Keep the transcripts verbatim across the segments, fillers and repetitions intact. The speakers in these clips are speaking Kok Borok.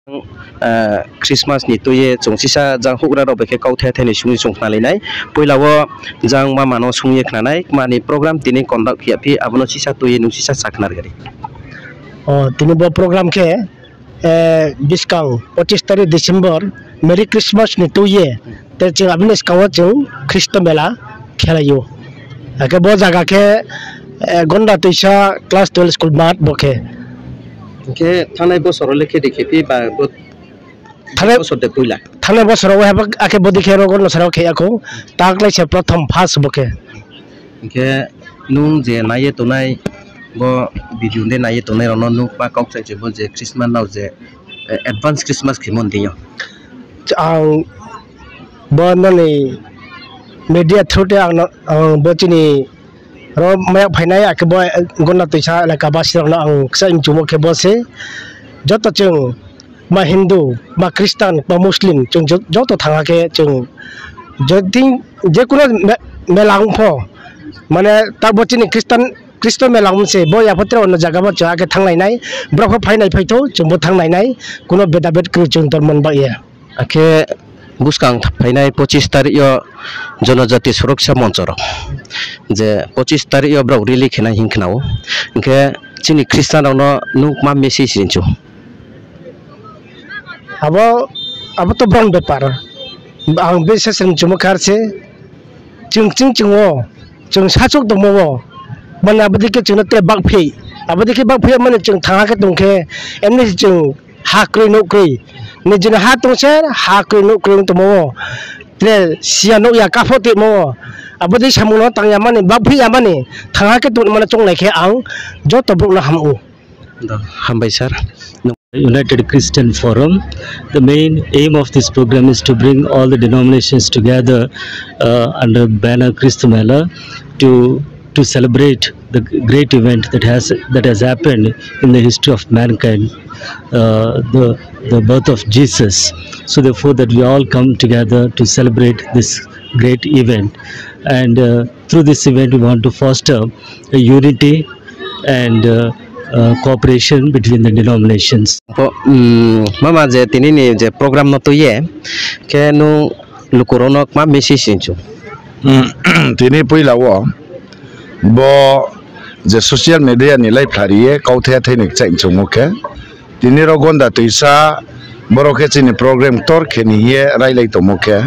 Ah, Christmas ni twi chwng sisa jang hugra rok bai khe kok the the ni sungwi chwng khna linai. Puila o jang mama no sungwi khna nai, mani program tini conduct khiya phi, abono sisa twi nung sisa sa khna rwgari. O, tini bo program khe, eh, biskang pochistarikh December, Merry Christmas ni twi ye. Te chwng aboni bwskango chwng Khristo mela khelaio. Hakhe bo jaga khe, eh, Gonda Twisa class twelve school mat bo khe. Hwnkhe thangnai bosoro le khe de khe phi ba bo thangnai bosor de puila. Thangnai bosoro wai habo akhe bodi khe rogo nosaro khe yakho tak lai se prothom first bo khe. Hwnkhe nung je naiye tongnai bo video de naiye tongnai rokno nukma kok sai se bo je Christmas nao je, eh, advance Christmas khimon dinyo. Ang bo noni media through te ang no, ang bo chini ro mayak phainai, akhe bo Gonda Twisa elaka basi rokno ang kisa imchumo khe bo se joto chwng ma Hindu, ma Christian, ma Muslim, chwng jo-, joto thanga khe chwng jodi jekuno me-, mela wng pho, mane ta bo chini Christian, Christian mela wng se bo yaphatri ono jaga bo chwng akhe thang lainai, borok pho phai nai phai tho, chwng bo thang lainai, kuno beda bed kwrwi chwng tor man ba ya. Akhe bwskang phainai pochis tarik o Jonojati Suroksha Moncho rok je pochis tarik o borok rally khenai hin khna o, hinkhe chini Christian rokno nukma message rinchu. Abo, abo to borokni bepar. Ang bese chwng chumukha se, chwng chwng chwngo, chwng sachuk tongmo bo. Mane abo dikhe chwngno te bakphi. Abo dikhe bakphi mane chwng thangha khe tongkhe, emni se chwng ha kwrwi nuk kwrwi. Nijini ha tongse, ha kwrwi nuk kwrwi tongmo bo. Tre siya nuk ya kapho tongmo bo. Abo di samungno tangya mani, bakphi ya mani, thangha khe tongmani chonglai khe ang joto borokno ham-o. Da, hambai sir. United Christian Forum. The main aim of this program is to bring all the denominations together, uh, under banner Christ Mela to, to celebrate the great event that has, that has happened in the history of mankind, uh, the, the birth of Jesus. So therefore, that we all come together to celebrate this great event. And, uh, through this event, we want to foster a unity and, uh, uh, cooperation between the denominations. Po-, mm, mama je tini ni je program no twi ye, khe nung lukurok no ma message hinchu? Mm, tini puila o bo je social media ni lai phlari ye kau the the ni chai chungmo khe, tini ro Gonda Twisa borok khe chini program tor khe ni ye railai tongmo khe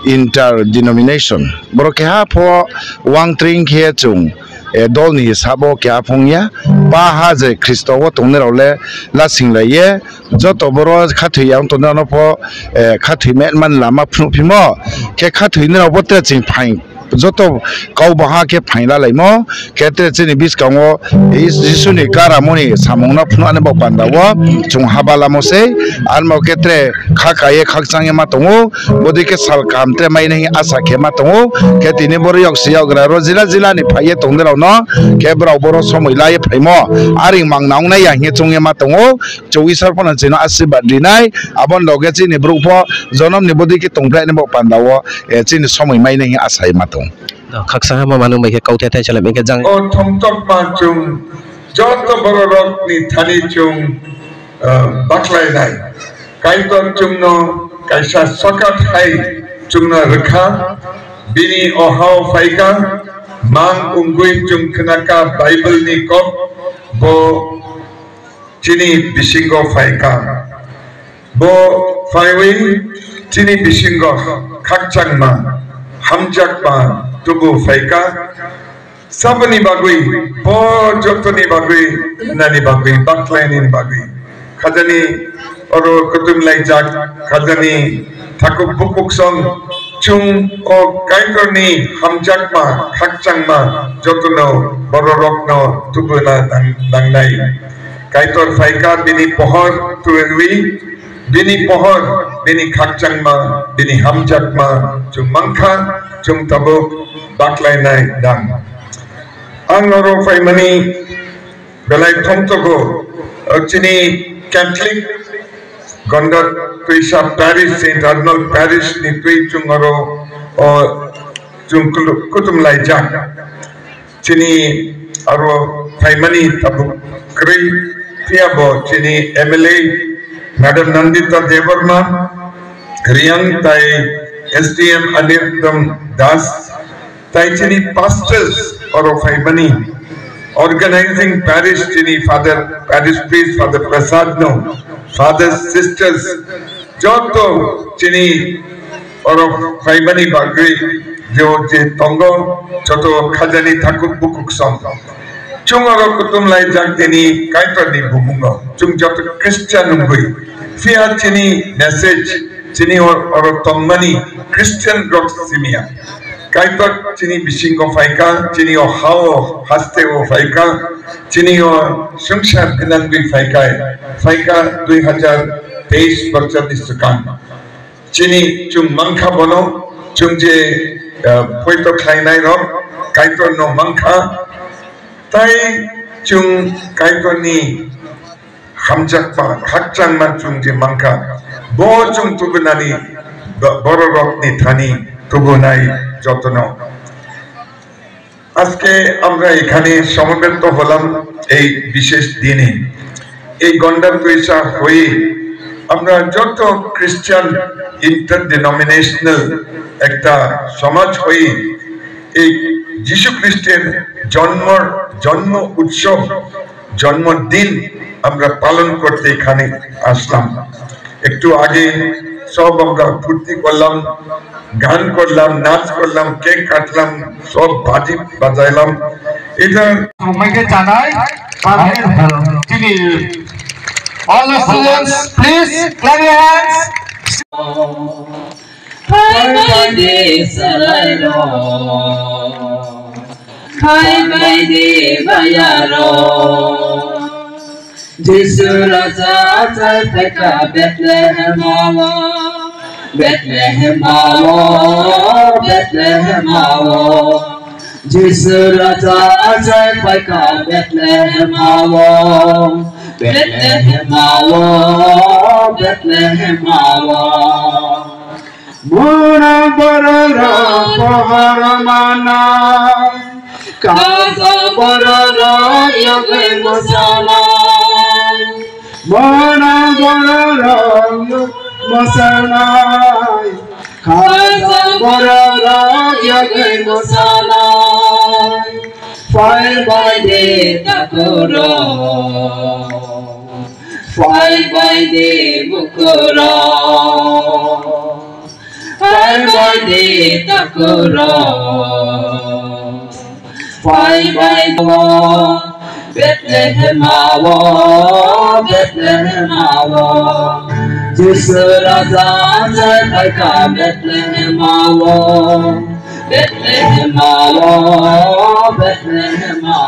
inter denomination borok khe ha pho wang tring khe chung, eh, dol ni hisab o khe aphung ya pa ha je Khristo o tongnai rok le lasing lai ye joto boro khathwi yang tongnai rok no pho, eh, khathwi me man lama phunuk phimo khe khathwi nai rok bo tere ching phaing joto kau baha khe phaila laimo, khe tere chini bwskango Jis-, Jisuni karamoni samungno phunuknani bo pandao chwng haba lamo se, armo khe tere kha kaiye khakchangye ma tongo, bodi khe sal kaham tere mai nai asa khe ma tongo, khe tini boro yok se yok gra ro jila jila ni phaiye tongde rok no, khe borok boro somoi laiye phaimo, aring mang nang nai ya hinye chongye ma tongo, chwng Isor phano chwngno asirwad rinai, aboni loge chini borok pho jonom ni bodi khe tongphrai ni bo pandao, eh, chini somoi mai nai hinye asa ma tongo. Khaksa hama manu bai khe kau thai thai salai bai khe jang. O thongtok ma chwng joto bororok ni thani chwng, ah, baklainai. Kaitor chwngno kaisa sokat hai chwngno rwkha. Bini ohao phaikha, mang wngwi chwng khnakha Bible ni kok, bo chini bisingo phaikha. Bo phaiwi chini bisingo khakchangma, hamjakma tubu phaikha. Saboni bagwi, bo jotoni bagwi, nani bagwi, baklaini bagwi. Khajani oro kutum laijak, khajani thakuk bukuk song chung o Kaitorni hamjakma, khakchangma jotono bororokno tubuna nang-, nangnai. Kaitor phaikha bini pohor tuiwi, bini pohor, bini khakchangma, bini hamjakma, chwng mankha, chwng tabuk baklainai dang. Ang oro phaimani belai thongtogo, o chini Catholic Gonda Twisa Parish, Saint Arnold Parish ni twi chwng oro, o, chwng kulu-, kutum laijak. Chini aro phaimani tabuk kwrwi, phiya bo chini M L A Madam Nandita Debbarma, Riang tai S D M Anirudh Das, tai chini pastors oro phaimani, organizing parish chini Father, parish priest Father Prasad no, fathers, sisters, joto chini oro phaimani bagwi je, je tongo, joto khajani thakhuk bukhuk song. Chwng oro kuthum laijak tini Kaitorni bumungo. Chwng joto Christian wngwi. Phiya chini message, chini or-, oro tongmani Christian rok simiya. Kaitor chini bisingo phaikha, chini o hao haste o phaikha, chini o swngchar gwnangwi phaikha, phaikha dui hajar teis bochorni swkang. Chini chwng mankha bono, chwng je, eh, poito khlainai rok Kaitor no mankha, tai chwng Kaitor ni hamjakma, hakchangma chwng je mankha, bo chwng tubunani bo-, borok rok ni thani tubunai jotono. আজকে আমরা এখানে সমবেত হলাম এই বিশেষ দিনে। এই গন্ডার তৈসা হয়ে আমরা যত খ্রিস্টান ইন্টার ডিনোমিনেশনাল একটা সমাজ হয়ে এই যীশু খ্রিস্টের জন্মর, জন্ম উৎসব, জন্মদিন আমরা পালন করতে এখানে আসলাম। একটু আগে সব আমরা ফুর্তি করলাম, গান করলাম, নাচ করলাম, কেক কাটলাম, সব বাজি বাজাইলাম। এটা সবাইকে জানাই, পারভেজ, তিনি। All the students, please clap your hands. Bye bye de salairo. Bye bye de bayaro. Jisu Raja achai phaikha Bethlehem o, Bethlehem o, Bethlehem o. Jisu Raja achai phaikha Bethlehem o, Bethlehem o, Bethlehem o. Mona borok rok pohor manai, kaisa borok rok yogwi mwsanai. Mona borok rok mwsanai, kaisa borok rok yogwi mwsanai. Phai bai de takhuk rok, phai bai de bukhuk rok. Phai bai de takhuk rok. Phai bai o Bethlehem o, Bethlehem o. Jisu Raja achai phaikha Bethlehem o, Bethlehem o, Bethlehem o.